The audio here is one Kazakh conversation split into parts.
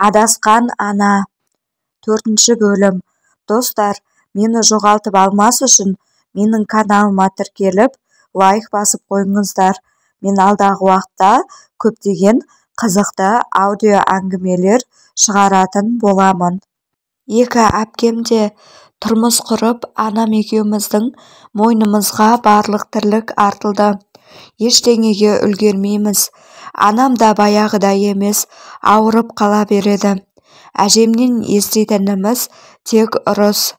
Адасқан ана. 4 бөлім. Достар, мені жоғалтып алмас үшін менің каналыма тіркеліп, лайк басып қойыңыздар. Мен алдағы уақытта көптеген қызықты аудио әңгімелер шығаратын боламын. Екі әпкем де тұрмыс құрып, анам екеуміздің мойнымызға барлық тірлік артылды. Ештеңеге үлгермейміз. Анам да баяғыдай емес, ауырып қала береді. Әжемнен еститініміз тек ұрыс.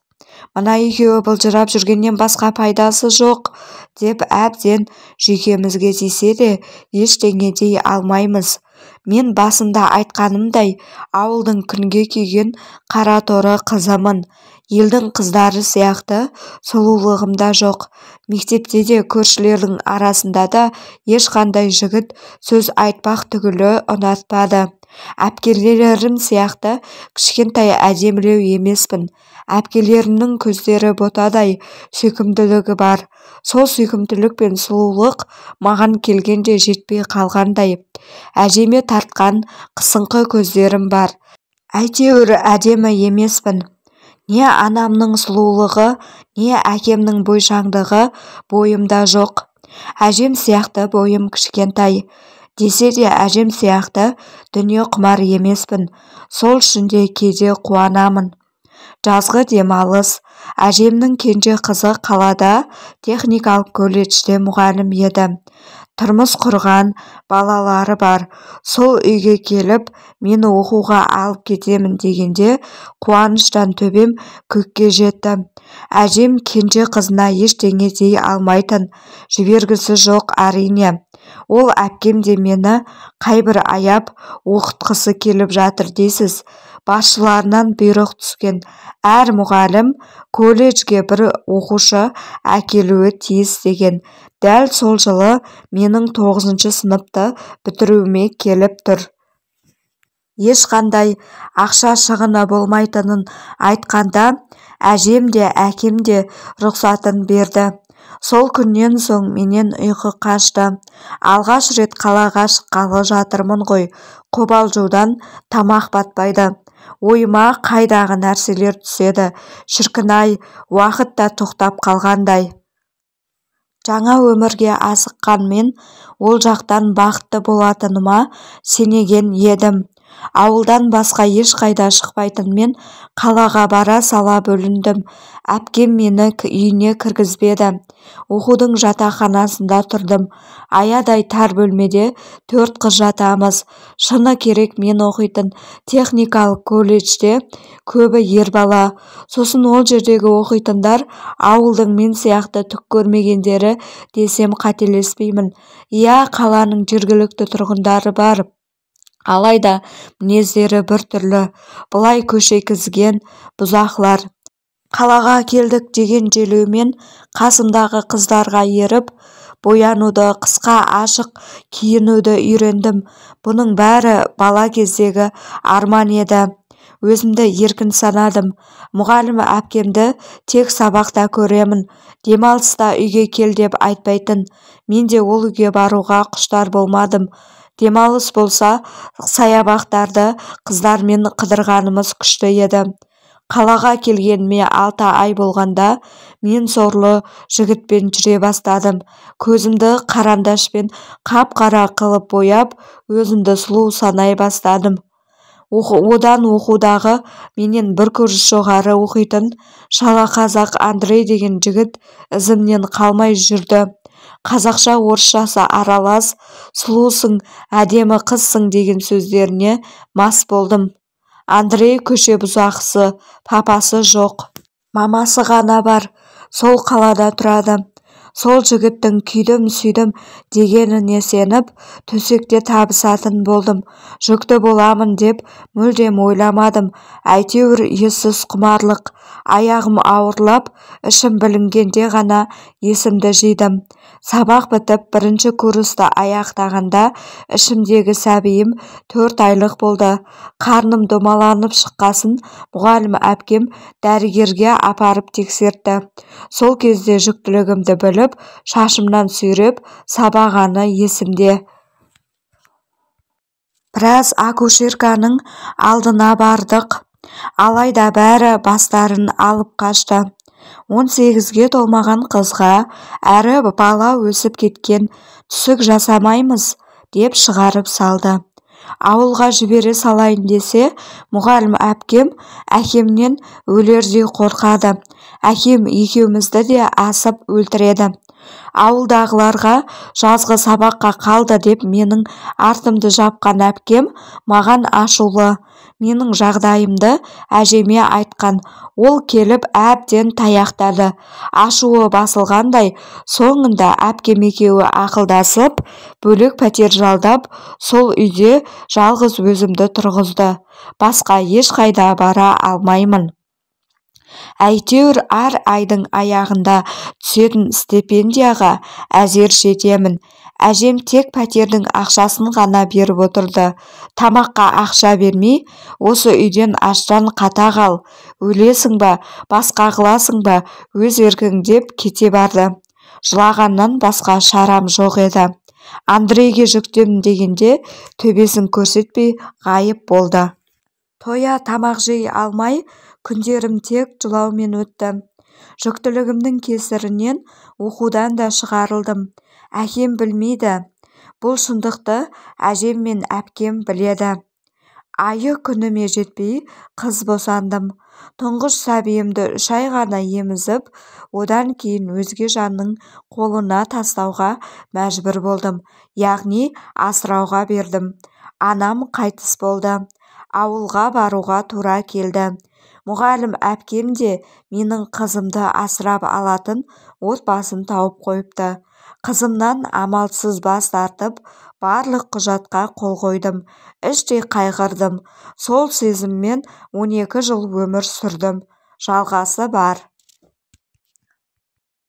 Мына екеуі былжырап жүргеннен басқа пайдасы жоқ, деп әбден жүйкемізге тисе де, ештеңе дей алмаймыз. Мен басында айтқанымдай, ауылдың күнге күйген қараторы қызымын. Елдің қыздары сияқты сұлулығым да жоқ. Мектепте де, көршілердің арасында да ешқандай жігіт сөз айтпақ түгілі ұнатпады. Әпкелерім сияқты кішкентай әдемілеу емеспін. Әпкелерімнің көздері ботадай сүйкімділігі бар. Сол сүйкімділік пен сұлулық маған келгенде жетпей қалғандай. Әжеме тартқан қысыңқы көздерім бар. Әйтеуір әдемі емеспін. Не анамның сұлулығы, не әкемнің бойшаңдығы бойымда жоқ. Әжем сияқты бойым кішкентай. Десе де әжем сияқты дүние құмар емеспін. Сол үшін де кейде қуанамын. Жазғы демалыс. Әжемнің кенже қызы қалада техникалық колледжде мұғалім еді. Тұрмыс құрған, балалары бар. Сол үйге келіп, мені оқуға алып кетемін дегенде, қуаныштан төбем көкке жетті. Әжем кенже қызына ештеңе дей алмайтын, жібергісі жоқ әрине. Ол әпкем де мені қайбір аяп, оқытқысы келіп жатыр дейсіз. Басшыларынан бұйрық түскен. Әр мұғалім колледжге бір оқушы әкелуі тиіс деген. Дәл сол жылы менің 9 сыныпты бітіруіме келіп тұр. Ешқандай ақша шығыны болмайтынын айтқанда, әжем де, әкем де рұқсатын берді. Сол күннен соң менен ұйқы қашты. Алғаш рет қалаға шыққалы жатырмын ғой. Қобалжудан тамақ батпайды. Ойыма қайдағы нәрселер түседі. Шіркін-ай, уақыт та тоқтап қалғандай. Жаңа өмірге асыққан мен ол жақтан бақытты болатыныма сенеген едім. Ауылдан басқа ешқайда шықпайтын мен қалаға бара сала бөліндім. Әпкем мені үйіне кіргізбеді. Оқудың жатақханасында тұрдым. Аядай тар бөлмеде 4 қыз жатамыз. Шыны керек, мен оқитын техникалық колледжде көбі ер бала. Сосын ол жердегі оқитындар ауылдың мен сияқты түк көрмегендері десем қателеспеймін. Иә, қаланың жергілікті тұрғындары бар. Алайда мінездері бір түрлі, былай көшекізген бұзақылар. Қалаға келдік деген желеумен қасымдағы қыздарға еріп, боянуды, қысқа ашық киінуді үйрендім. Бұның бәрі бала кездегі арман еді. Өзімді еркін санадым. Мұғалім әпкемді тек сабақта көремін. Демалыста үйге кел деп айтпайтын. Мен де ол үйге баруға құштар болмадым. Демалыс болса, саябақтарды қыздармен қыдырғанымыз күшті еді. Қалаға келгеніме 6 ай болғанда, мен сорлы жігітпен жүре бастадым. Көзімді қарандашпен қап-қара қылып бояп, өзімді сұлу санай бастадым. Одан оқудағы менен бір курс жоғары оқитын шала қазақ Андрей деген жігіт ізімнен қалмай жүрді. Қазақша орысшасы аралас, сұлусың, әдемі қызсың деген сөздеріне мас болдым. Андрей көше бұзақысы, папасы жоқ. Мамасы ғана бар, сол қалада тұрады. Сол жігіттің күйдім-сүйдім дегеніне сеніп, төсекте табысатын болдым. Жүкті боламын деп мүлдем ойламадым. Әйтеуір ессіз құмарлық. Аяғым ауырлап, ішім білінгенде ғана есімді жидым. Сабақ бітіп, бірінші курсты аяқтағанда ішімдегі сәбиім 4 айлық болды. Қарным домаланып шыққасын мұғалім әпкем дәрігерге апарып тексертті. Сол кезде жүктілігімді біліп, шашымнан сүйреп, сабағаны есімде. Біраз акушерканың алдына бардық. Алайда бәрі бастарын алып қашты. 18-ге толмаған қызға әрі бала өсіп кеткен, түсік жасамаймыз деп шығарып салды. Ауылға жібере салайын десе, мұғалім әпкем әкемнен өлердей қорқады. Әкем екеумізді де асып өлтіреді. Ауылдағыларға жазғы сабаққа қалды деп менің артымды жапқан әпкем маған ашулы. Менің жағдайымды әжеме айтқан. Ол келіп әбден таяқтады. Ашуы басылғандай, соңында әпкем екеуі ақылдасып, бөлек пәтер жалдап, сол үйде жалғыз өзімді тұрғызды. Басқа ешқайда бара алмаймын. Әйтеуір әр айдың аяғында түсетін стипендияға әзер жетемін. Әжем тек пәтердің ақшасын ғана беріп отырды. Тамаққа ақша бермей, осы үйден аштан қата қал, өлесің ба, басқа қыласың ба, өз еркің деп кете барды. Жылағаннан басқа шарам жоқ еді. Андрейге жүктемін дегенде төбесін көрсетпей ғайып болды. Тоя тамақ жей алмай, күндерім тек жылаумен өтті. Жүктілігімнің кесірінен оқудан да шығарылдым. Әкем білмейді. Бұл шындықты әжем мен әпкем біледі. Айы күніме жетпей қыз босандым. Тұңғыш сәбиімді 3 ай ғана емізіп, одан кейін өзге жанның қолына тастауға мәжбүр болдым. Яғни асырауға бердім. Анам қайтыс болды. Ауылға баруға тура келді. Мұғалім әпкем де менің қызымды асырап алатын отбасын тауып қойыпты. Қызымнан амалсыз бас тартып, барлық құжатқа қол қойдым. Іштей қайғырдым. Сол сезіммен 12 жыл өмір сүрдім. Жалғасы бар.